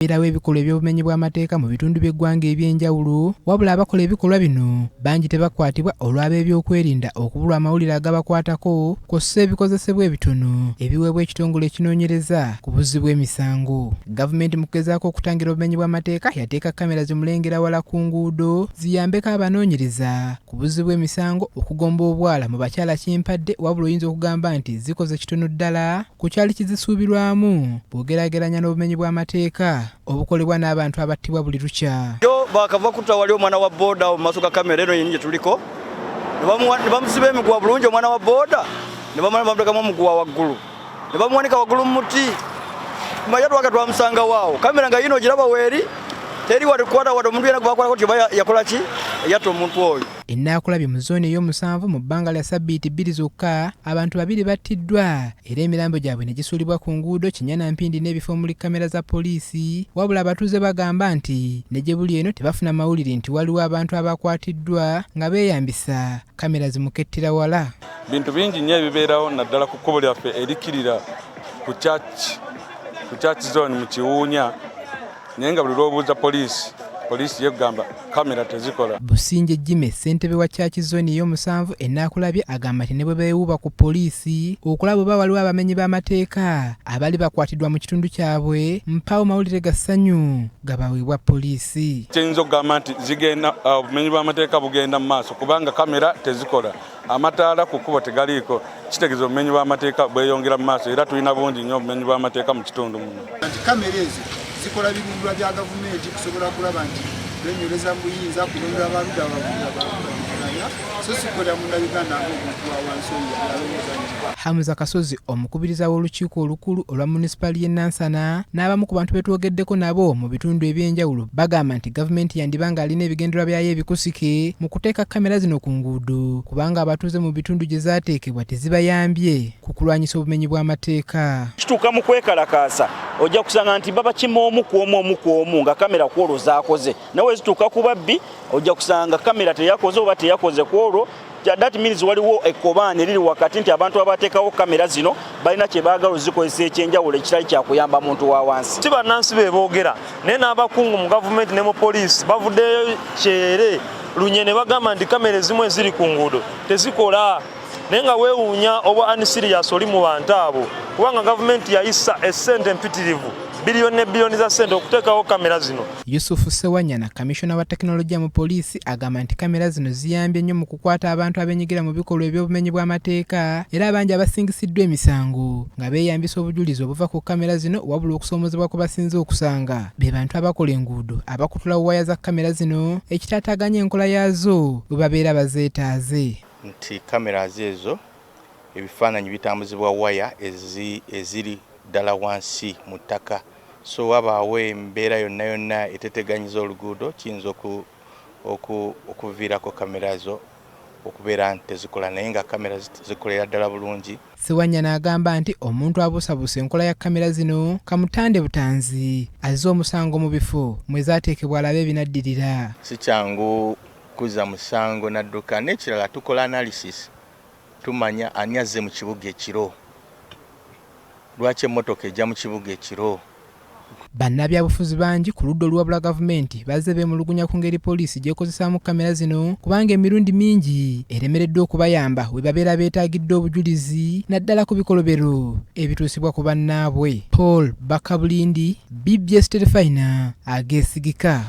Wabeerawo ebikolwa eby'obumenyi bw'amateeka mu bitundu by'eggwanga eby'enjawulo, wabula abakola ebikolwa bino bangi tebakwatibwa olw'ab'ebyokwerinda okubulwa amawulire agabakwatako kw'ossa ebikozesebwa ebitono ebiweebwa ekitongole ekinoonyereza ku buzzi bw'emisango. Gavumenti mu kugezaako okutangira obumenyi bw'amateeka yateeka kkamera zimulengera wala ku nguudo ziyambeko abanoonyereza ku buzzi bw'emisango okugomba obwala mu bakyala kimpadde, wabula oyinza okugamba nti zikoze kitono ddala ku kyali kizisuubirwamu bw'ogeraageranya n'obumenyi bw'amateeka obukolebwa n'abantu abattibwa buli lukya. Yo bakava kutta wali omwana wa boda mu maaso ga kamera eno yennyini gye tuliko, ne bamusiba emiguwa bulungi omwana wa boda, ne bamala bamutekamu omuguwa waggulu, ne bamuwanika waggulu mu muti. Kumakya twaka twamusanga waawo kamera nga yino ogiraba weeri, teri wadde kukwata wadde omuntu yena gwebakwatako nti oba yakola ki, yatta omuntu oyo. E Naakulabye mu zooni ey'omusanvu mu bbanga lya ssabbiiti bbiri zokka, abantu babiri battiddwa era emirambo gyabwe ne gisuulibwa ku nguudo kinnya na mpindi n'ebifo omuli kkamera za poliisi. Wabula abatuuze bagamba nti ne gye buli eno tebafuna mawulire nti waliwo abantu abakwatiddwa nga beeyambisa kkamera zimukettera wala. Bintu bingi nnyo ebibeerawo naddala ku kkubo lyaffe erikkirira ku church ku church zone mu Kiwuunya, naye nga buli lw'obuuza poliisi, poliisi yekugamba kamera tezikola. Busingye Jimmy, ssentebe wa Church Zone ey'omusanvu e Naakulabye agamba nti ne bwe beewuuba ku poliisi okulaba oba waliwo abamenyi b'amateeka abali bakwatidwa mu kitundu kyabwe, mpaawo mawulire ga ssanyu gabaweebwa poliisi. Kyenyinza okugamba nti zigenda, obumenyi bw'amateeka bugenda mu maaso kubanga kamera tezikola, amataala ku kkubo tegaliiko, kitegeeza obumenyi bw'amateeka bweyongera mu maaso era tulina bungi nnyo obumenyi bw'amateeka mu kitundu muno. Nti kamera ezo zikola biruubirirwa bya gavumenti kusobola kulaba nti benywereza mu buyinza, kulonda baludda abavuganya, so sikolera Munnayuganda ng'omuntu wa wansi oyo yalowooza nti. Hamza Kasozi, omukubiriza w'olukiiko olukulu olwa munisipaali y'e Nansana n'abamu ku bantu be twogeddeko nabo mu bitundu eby'enjawulo bagamba nti gavumenti yandiba ng'alina ebigendererwa byayo ebikusike mu kuteeka kkamera zino ku nguudo kubanga abatuuze mu bitundu gye zaateekebwa tezibayambye ku kulwanyisa obumenyi bw'amateeka. Kituuka mu kwekalakaasa ojja kusanga nti babakima omu ku omu omu ku omu nga kamera ku olwo zaakoze, nawe zituuka ku babbi ojja kusanga kamera teyakoze oba teyakoze ku olwo. That means waliwo ekkobaane eriri wakati nti abantu abateekawo kamera zino balina kye baagala ozikozesa ekyenjawulo ekitali kyakuyamba muntu wa wansi. Si bannansi be boogera, naye n'abakungu mu gavumenti ne mu poliisi bavuddeyo kyere lunye ne bagamba nti kamera ezimu eziri ku nguudo tezikola, naye nga weewuunya obwa unserious oli mu bantu abo, kubanga gavumenti yayisa essente empitirivu, biliyoni ne biliyoni za ssente okuteekawo kamera zino. Yusuf Ssewanyana, kamishona wa tekinologiya mu poliisi agamba nti kamera zino ziyambye nnyo mu kukwata abantu abenyigira mu bikolwa eby'obumenyi bw'amateeka era abangi abasingisiddwa emisango nga beeyambisa obujulizi obuva ku kamera zino, wabula okusoomozebwa kwe basinze okusanga be bantu abakola enguudo abakutula waya za kamera zino ekitaataaganya enkola yaazo bwe babeera bazeetaaze. Nti cameras ezo ebifaananyi bitambuzibwa waya eziri ddala wansi mu ttaka, so wabaawo embeera yonna yonna eteteganyiza oluguudo kiyinza okuviirako kamera zo okubeera nti tezikola, naye nga kamera zikolera ddala bulungi. Ssewanyana agamba nti omuntu abuusabuusa enkola ya kamera zino kamutande butanzi azze omusango mu bifo mwe zaateekebwa alabe ebinaddirira. Si kyangu kuzza musango n'adduka. N'ekirala tukola analysis, tumanya ani azze mu kibuga ekiro, lwaki emmotoka ejja mu kibuga ekiro. Bannabyabufuzi bangi ku ludda oluwabula gavumenti bazze beemulugunya ku ngeri poliisi gy'ekozesaamu kkamera zino kubanga emirundi mingi eremereddwa okubayamba we babeera beetaagidde obujulizi naddala ku bikolobero ebituusibwa ku bannaabwe. Paul Bakabulindi, BBS Terefayina ageesigika.